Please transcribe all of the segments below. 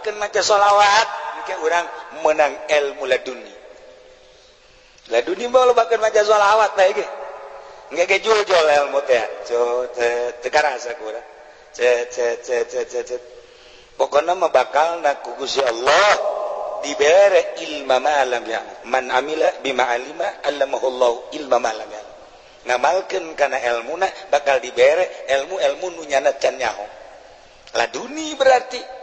Lobakeun maca sholawat, engke urang menang ilmu laduni. Laduni mah lobakeun maca sholawat bae ge. Engke ge jul-jul ilmu teh. Teu karasa ku urang. Cet cet cet cet cet cet. Pokokna mah bakal na ku Gusti Allah dibere ilma ma lam ya man amila bima alima allamahullahu ilma ma lam ya. Ngamalkeun kana elmuna, bakal dibere ilmu ilmu nu nyana can nyaho. Laduni berarti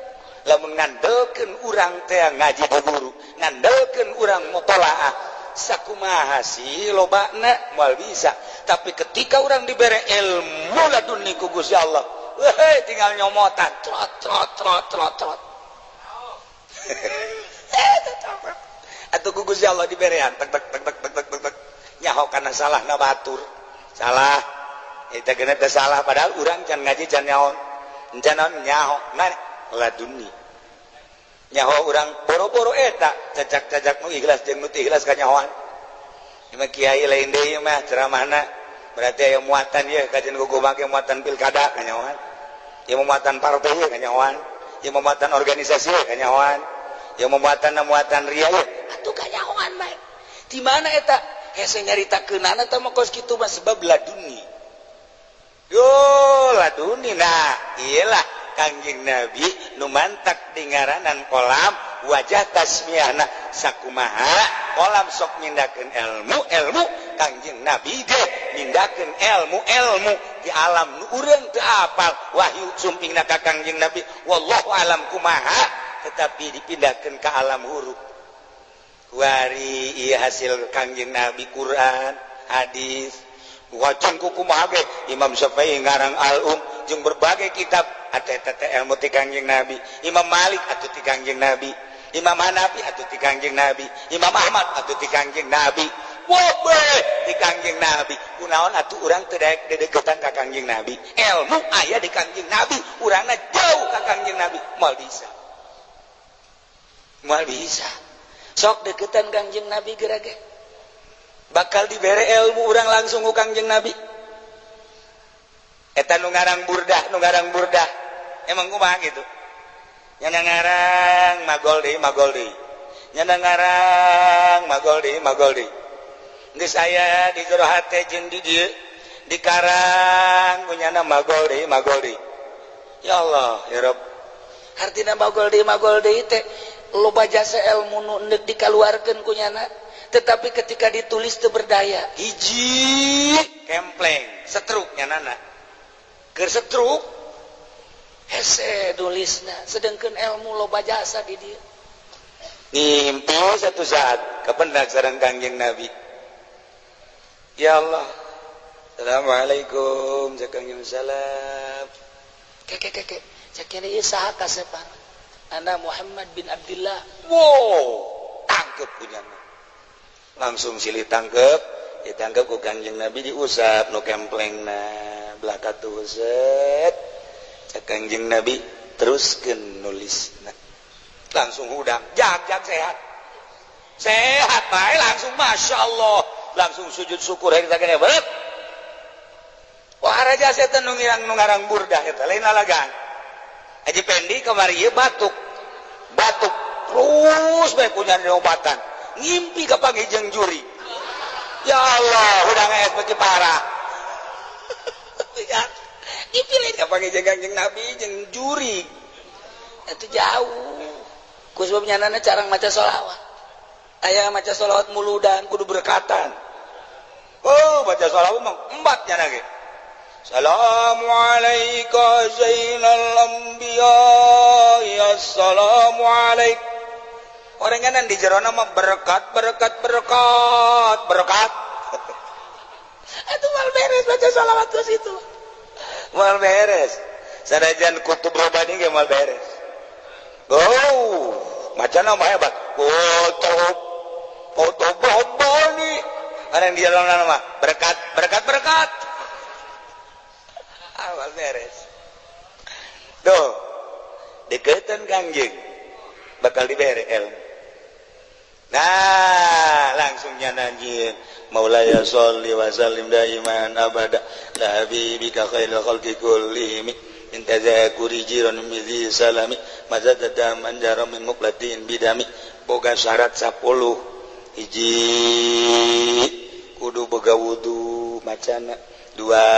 lamun ngandelkeun urang teh ngaji di guru, ngandelkeun urang mutolaah, sakumaha sih lobana moal bisa. Tapi ketika urang dibere ilmu laduni ku Gusti Allah, weh, tinggal nyomotan, trot trot trot trot trot. Atau ku Gusti Allah diberean tek tek tek tek tek tek tek tek, nyaho kana salah na batur. Salah eta geuna teh salah, padahal urang can ngaji, can nyaho, can naon nyaho. Mana laduni nyaho urang boro-boro eta cacak-cacak nu ikhlas jeung nu teu ikhlas kanyahoan. Ieu mah kiai lain deui mah ceramahna, berarti aya muatan ye kajian kuku make muatan pilkada kanyahoan, ieu muatan partai ye kanyahoan, ieu muatan organisasi ye kanyahoan, ieu muatan muatan ria ye atuh kanyahoan bae. Di mana eta hese nyaritakeunana teh mah kos kitu mah, sebab laduni. Yo laduni. Nah, iyalah Kangjeng Nabi nu mantak di ngaranan kolam wajah tasmiahna. Sakumaha kolam sok nindakeun ilmu ilmu, Kangjeng Nabi ge nindakeun ilmu ilmu di alam nu urang teu apal. Wahyu sumpingna ka Kangjeng Nabi, wallahu alam kumaha, tetapi dipindahkeun ka alam huruf. Wari ieu hasil Kangjeng Nabi, Quran, hadis. Wacan kumaha ge Imam Syafi'i ngarang Al-Um jeung berbagai kitab, atuh eta teh ilmu ti Kangjeng Nabi. Imam Malik atuh ti Kangjeng Nabi, Imam Hanafi atuh ti Kangjeng Nabi, Imam Ahmad atuh ti Kangjeng Nabi, wobe ti Kangjeng Nabi. Kunaon atuh urang teu daek dedeketan ka Kangjeng Nabi? Ilmu aya di Kangjeng Nabi, urangna jauh ka Kangjeng Nabi, moal bisa, moal bisa. Sok deketan Kangjeng Nabi geura ge bakal dibere ilmu urang langsung ku Kangjeng Nabi. Eta nu ngarang Burdah, nu ngarang Burdah emang kumaha gitu nya? Ngarang magol deui, magol deui nya, ngarang magol deui, magol deui. Geus aya di jero hate jeung di dieu dikarang kunyana, magol deui, magol deui. Ya Allah ya Rabb, hartina magol deui, magol deui teh loba jasa ilmu nu endek dikaluarkeun kunyana, tetapi ketika ditulis teu berdaya. Hiji kempleng setruk nyanana, keur setruk hese nulisna, sedangkan ilmu loba jasa di dieu. Ngimpi satu saat kependak sareng Kangjeng Nabi. Ya Allah, assalamualaikum. Cek Kangjeng, salam. Keke keke, cek ini ieu saha kasepan? Ana Muhammad bin Abdullah. Wow, tangkep punya, langsung silih tangkep, ditangkep ku Kangjeng Nabi, diusap nu kemplengna belaka tuh set. Cek Kangjeng Nabi, teruskeun nulisna. Langsung hudang jak jak, sehat sehat bae langsung. Masya Allah, langsung sujud syukur hari kita berat. Wah, raja setan nu ngarang, nu ngarang Burdah eta lain lalagan. Haji Pendi kamari ieu batuk batuk terus bae, punya obatan, ngimpi kapanggih jeung juri. Ya Allah, udah ngees beuki parah ya. Ngimpi lain kapanggih jeung Kangjeng Nabi jeung juri itu jauh ku sebab nyanana carang maca sholawat. Aya maca sholawat muludan kudu berkatan. Oh, baca sholawat mah empat nyana ge. Assalamualaikum zainal anbiya ya, assalamualaikum. Orang kanan di jerona mah berkat berkat berkat berkat. Itu mal beres baca sholawat terus, itu mal beres. Sanajan kutub robani ge mal beres. Oh, macam nama hebat, kutub kutub robani. Orang di dalam nama berkat berkat berkat, awal beres. Tuh deketan Kangjeng bakal diberi ilmu. Nah, langsung nyanyi Maulaya sholli wa sallim daiman abada la habibika khairil khalqi kullihim min tazakuri jiran midhi salami. Mazadada manjaro min muqlatin bidami boga syarat 10 hiji kudu boga wudu macana dua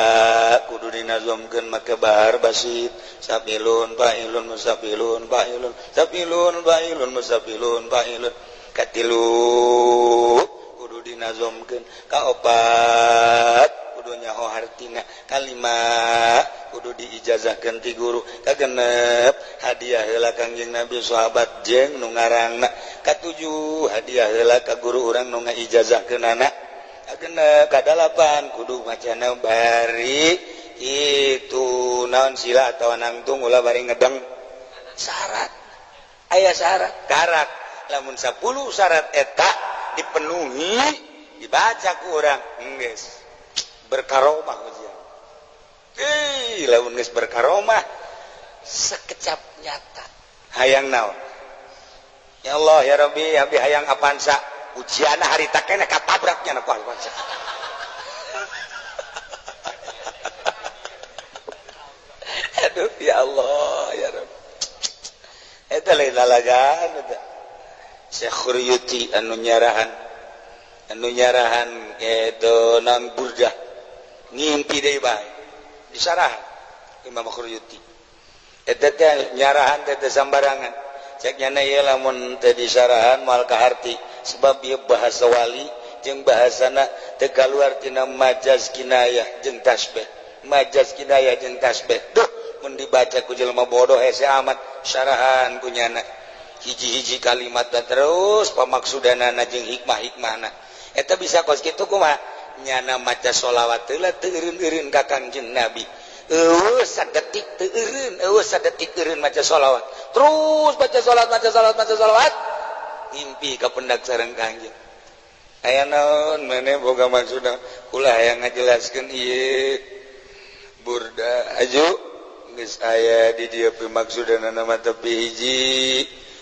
kudu dinazomkeun make bahar basit sapilun fa'ilun musafilun fa'ilun sapilun fa'ilun musafilun fa'ilun katilu kudu dinazomkeun kaopat kudu nyaho hartina kalima kudu diijazahkeun ti guru kagenep hadiah heula Kangjeng Nabi sahabat jeung nu ngarangna katujuh hadiah heula ka guru urang nu ngaijazahkeunana kagenep kadalapan kudu macana bari itu naon sila atawa nangtung ulah bari ngedeng syarat aya syarat karak lamun 10 syarat eta dipenuhi dibaca ku urang geus berkaromah ujian. Lamun geus berkaromah sekecap nyata hayang naon ya Allah ya Rabbi abdi hayang Avanza ujianna harita keneh katabraknya na ku Avanza. Aduh ya Allah ya Rabbi eta lain lalagaan eta Syekh Khuryuti anu nyarahan eta nang burdah ngimpi deui bae disarahan Imam Khuryuti eta teh nyarahan teh sambarangan cek nyana ieu lamun teh disarahan moal kaharti sebab ieu bahasa wali jeung bahasana teu kaluar tina majaz kinayah jeung tasbih majaz kinayah jeung tasbih duh mun dibaca ku jelema bodoh hese amat syarahan ku nyana hiji-hiji kalimat dan terus pamaksudanana jeung hikmah-hikmahna eta bisa kos kitu kumaha nyana maca sholawat heula teu eureun-eureun ka Kangjeng Nabi eueuh sadetik teu eureun eueuh sadetik eureun maca sholawat terus baca sholawat maca sholawat maca sholawat ngimpi ka pendak sareng Kangjeng aya naon maneh boga maksudna kula hayang ngajelaskeun ieu burda aju geus aya di dieu pimaksudana mah tepi hiji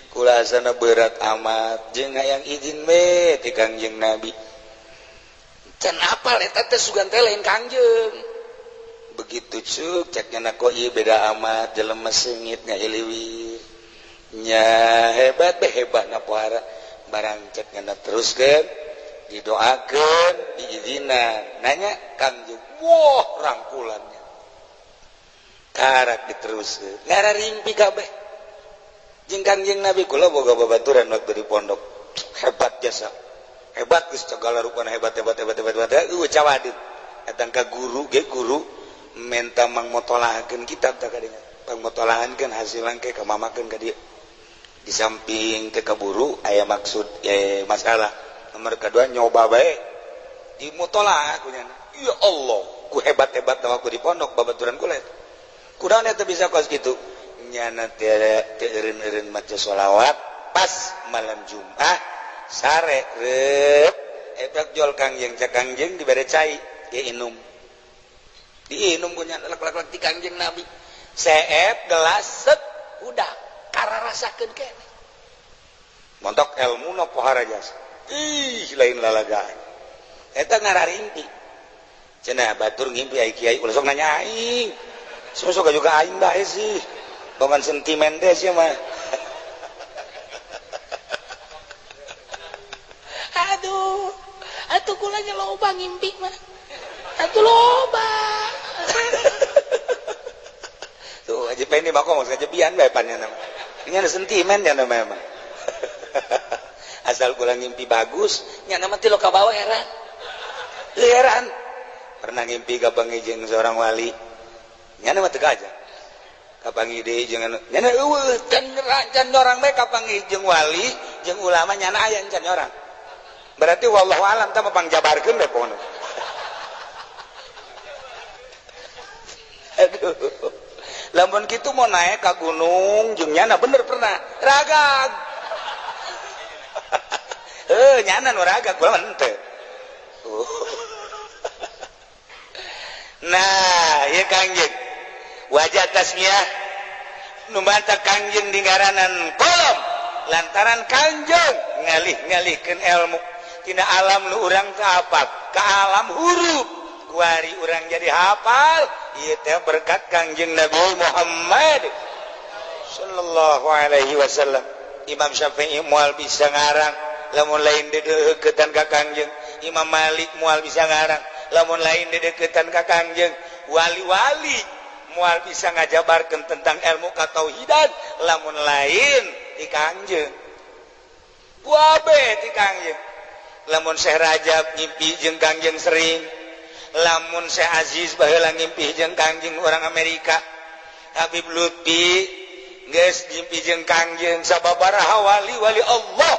kula asana berat amat jeung hayang izin we ti Kangjeng Nabi can apal eta teh sugan teh lain Kangjeng begitu cuk cek nyana kok ieu beda amat jelema seungit ngahiliwir nya hebat be hebatna pohara barang cek nyana teruskeun didoakeun diizinan nanya Kangjeng wah rangkulannya karak diteruskeun ngararimpi kabeh jeung Kangjeng Nabi kula boga babaturan waktu di pondok hebat jasa hebat geus segala rupana hebat hebat hebat hebat hebat eueuh cawadin datang ka guru ge guru menta mangmotolahakeun kitab tah kadinya pangmotolahankeun hasil ke ka mamakeun ka dieu di samping teu kaburu aya maksud masalah nomor kedua nyoba bae dimutolaah ku nyana ya Allah ku hebat-hebat waktu di pondok babaturan kula eta kunaon eta bisa kos kitu nyana teu eureun-eureun maca sholawat pas malam Jumat sare reup eta jol Kangjeng cak Kangjeng dibere cai dia inum diinum ku nyana lek-lek ti Kangjeng Nabi seep gelas set udah kararasakeun keneh montok elmuna pohara jasa ih lain lalagaan eta ngararimpi cenah batur ngimpi ai kiai ulah sok nanya aing sok juga aing bae sih bongan sentimen teh sia mah. Aduh, atuh kula nya loba ngimpi mah. Atuh loba. Tuh Haji Pendi mah kok kajebian bae pan nya mah. Ini ada sentimen nya mah emang. Asal kula ngimpi bagus, nya mah ti lo ka bawa heran. Heran. Pernah ngimpi kapanggih jeung seorang wali. Nya mah teu aja. Kapanggih deui jeung anu nyana eueuh can orang bae kapanggih jeung wali jeung ulama nyana aya can orang. Berarti wallahu alam tah pangjabarkeun bae pokona. Aduh. Lamun kitu mau naik ka gunung jeung nyana bener pernah ragag. Heuh nyana nu ragag kula mah henteu. Nah, ieu Kangjeng. Wajah tasmiah nu mantap Kangjeng dingaranan kolom lantaran Kangjeng ngalih-ngalihkeun ilmu tina alam nu urang teu apal ka alam huruf kuari urang jadi hafal ieu teh berkat Kangjeng Nabi Muhammad sallallahu alaihi wasallam. Imam Syafi'i moal bisa ngarang lamun lain dedeketan ka Kangjeng. Imam Malik moal bisa ngarang lamun lain dedeketan ka Kangjeng. Wali-wali moal bisa ngajabarkeun tentang ilmu katauhidan lamun lain ti Kangjeng. Kuabe ti Kangjeng. Lamun Syekh Rajab ngimpi jeung Kangjeng sering, lamun Syekh Aziz baheula ngimpi jeung Kangjeng orang Amerika, Habib Lutfi geus ngimpi jeung Kangjeng, sababaraha wali-wali Allah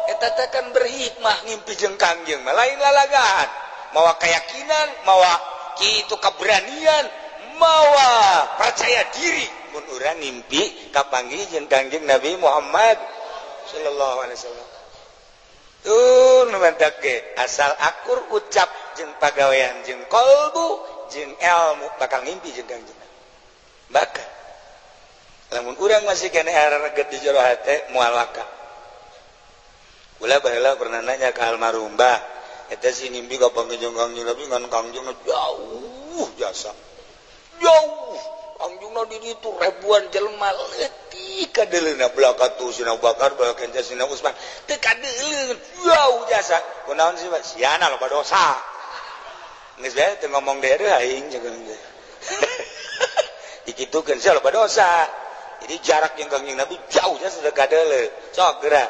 eta teh kan berhikmah ngimpi jeung Kangjeng mah lain lalagaan, mawa keyakinan, mawa kitu keberanian, mawa percaya diri mun urang ngimpi kapanggih jeung Kangjeng Nabi Muhammad sallallahu alaihi wasallam. Tuh nu mantak ge asal akur ucap jeung pagawean jeung kolbu jeung ilmu bakal ngimpi jeung Kangjeng. Bakal lamun urang masih keneh areget di jero hate moal laka. Kula baheula pernah nanya ka almarhum Mbah, eta si ngimpi ka panggih jeung Kangjeng Nabi ngan Kangjeng jauh jasa. Jauh Kangjengna di ditu ribuan jelema leutik kadeuleuna belaka tuh Sina Bakar belaka Sina Usman teu kadeuleun jauh jasa. Kunaon sih Pak? Siana loba dosa. Geus bae teu ngomong deui aing jeung teh. Dikitukeun sia loba dosa. Jadi jarak yang Kangjeng Nabi jauh jasa teu kadeuleu. Sok geura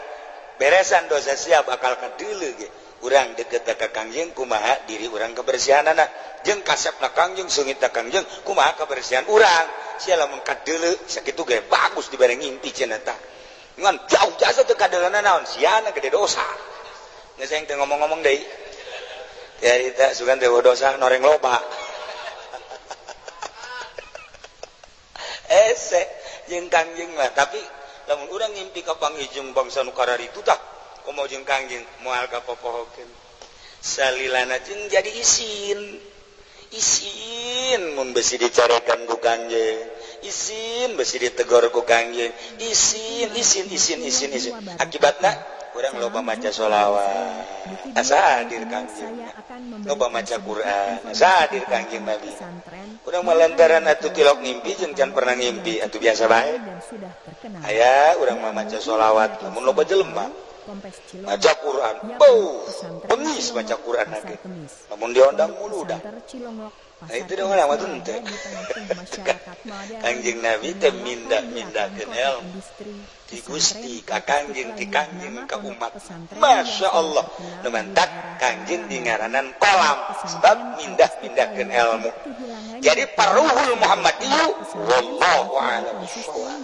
beresan dosa sia bakal kadeuleu ge. Urang deket ka Kangjeng kumaha diri urang kebersihanana jeung kasepna Kangjeng seungitna Kangjeng kumaha kebersihan urang. Sia lamun kadeuleu sakitu ge bagus dibere ngimpi cenah tah. Ngan jauh jasa teu kadeuleuna naon siana gede dosa. Geus aing teu ngomong-ngomong deui. Teh sugan teh dosa noreng loba. Ese jeung Kangjeng mah tapi lamun urang ngimpi ka panggih jeung bangsa nu kararitu tah komo jeung Kangjeng moal kapopohokeun. Salilana jeung jadi isin. Isin mun besi dicarekan ku Kangjeng, isin besi ditegor ku Kangjeng, isin isin isin isin isin. Akibatna urang loba maca sholawat, asa hadir Kangjeng. Loba maca Quran, asa hadir Kangjeng Nabi. Urang mah lantaran atuh tilok ngimpi jeung can pernah ngimpi atuh biasa bae. Aya urang mah maca sholawat lamun loba jelema maca Quran, beuh, bengis maca Quran lagi. Lamun diondang mulu dah. Nah itu dong orang mah teu. Kangjeng Nabi teh mindah-mindahkeun ilmu ti Gusti ka Kangjeng, ti Kangjeng ka umat. Masya Allah, nu mantak Kangjeng dingaranan kolam sebab mindah-mindahkeun ilmu. Jadi paruhul Muhammadiyu wallahu a'lam bishawab.